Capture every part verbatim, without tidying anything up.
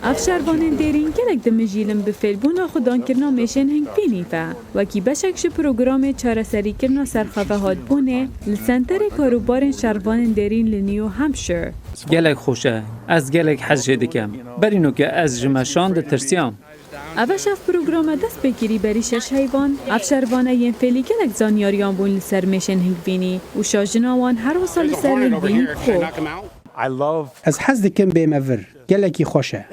Ev şervanên dêrîn gelek dimijîlin bi fêlbûna xwedankirina mêşên hingvînî ve. Wekî beşek ji programê çareserîkirina serxwevehatbûnê li Senterê Karûbarên Şervanên Dêrîn li New Hampshire. Gelek xweş e. Ez gelek hez jê dikim. Berî noke ez ji meşan ditirsiyam. Ev şev programe dest pê kirî berî şeş heyvan. Ev şervane yên fêlî gelek zanyariyan bûn li ser mêşên hingvînî û şajina wan her wisa li ser hingvînî dixo. Ez hez dikim bême vir. Gelekî xweş e.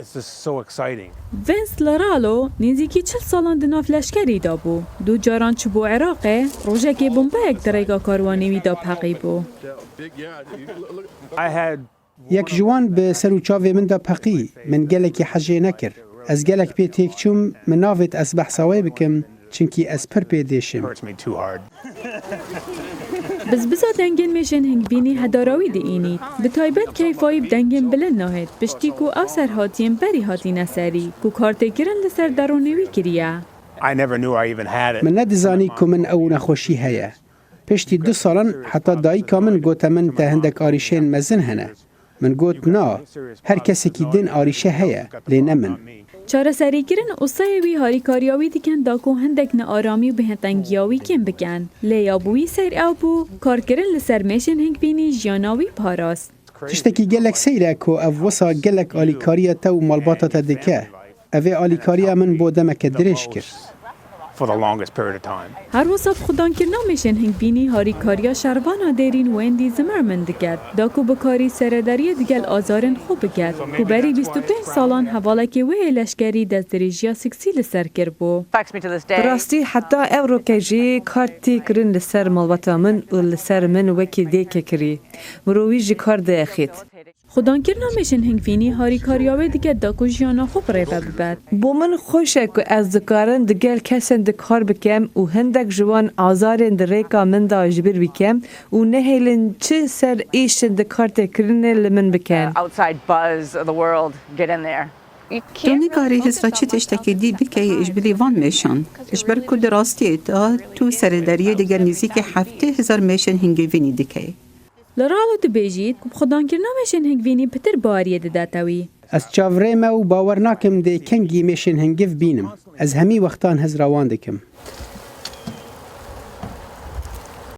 Vince Laralo nêzîkî çil salan di nav leşkerî de bû. Du caran çûbû Iraqê, rojekê bombeyek di rêka karwanê wî de peqîbû. Yek ji wan bi ser û çavê min de peqî. Min gelekî hez jê nekir. Ez gelek pê têk çûm, min navêt ez behsa wê bikim, çimkî ez pir pê dêşim. Bizbiza dengên mêşên hingvînî hedara wî diînît. Bi taybet keyfa wî bi dengên bilind nahêt, piştî ku ew serhatiyên berî hatîne serî, ku kartêkirin li ser derûnê wî kiriye. Min nedizanî ku min ew nexweşî heye. Piştî du salan heta dayika min gote min te hindek arîşên mezin hene. Min got na, her kesekî din arîşe heye, lê ne min. Çareserîkirin û seyê wî harîkariya wî dikin da ku hindek nearamî û bêhtengiya wî kêm bikin. Lê ya bi wî seyr ew bû, karkirin li ser mêşên hingvînî jiyana wî parast. Tiştekî gelek seyr e ku ev wisa gelek alîkariya te û malbata te dike. Ev ê alîkariya min bo demeke dirêj kir. Her wisa bi xwedankirina mêşên hingvînî harîkariya şervana dêrîn Wendy Zimmerman diket, da ku bikarî seredariyê digel azarên xwe biket, ku berî bîst û pênc salan hevalekê wê yê leşkerî destdirêjiya seksî li ser kiribû. Bi rastî heta ev roke jî kar tê kirin li ser malbata min û li ser min wekî dêke kirî. Mirovî ji kar diexît. Xwedankirina mêşên hingvînî harîkariya wê dike da ku jiyana xwe bi rê ve bibet. Bo min xweş e ku ez dikarim digel kesên di kar bikem û hindek ji wan azarên di rêka min de ji bîr bikem û nehêlin çi ser îşên di kar tê kirinê li min bikin. Tu nikarî hizra çi tiştekî dî bikeyî ji bilî van mêşan, ji ber ku di rastiyê de tu seredariyê digel nêzîkî heftê hezar mêşên hingivînî dikeyî. Laralo dibêjît ku bi xwedankirina mêşên hingvînî pitir baweriyê didete wî. Ez çavrê me û bawer nakim dê kengî mêşên hingiv bînim. Ez hemî wextan hizra wan dikim.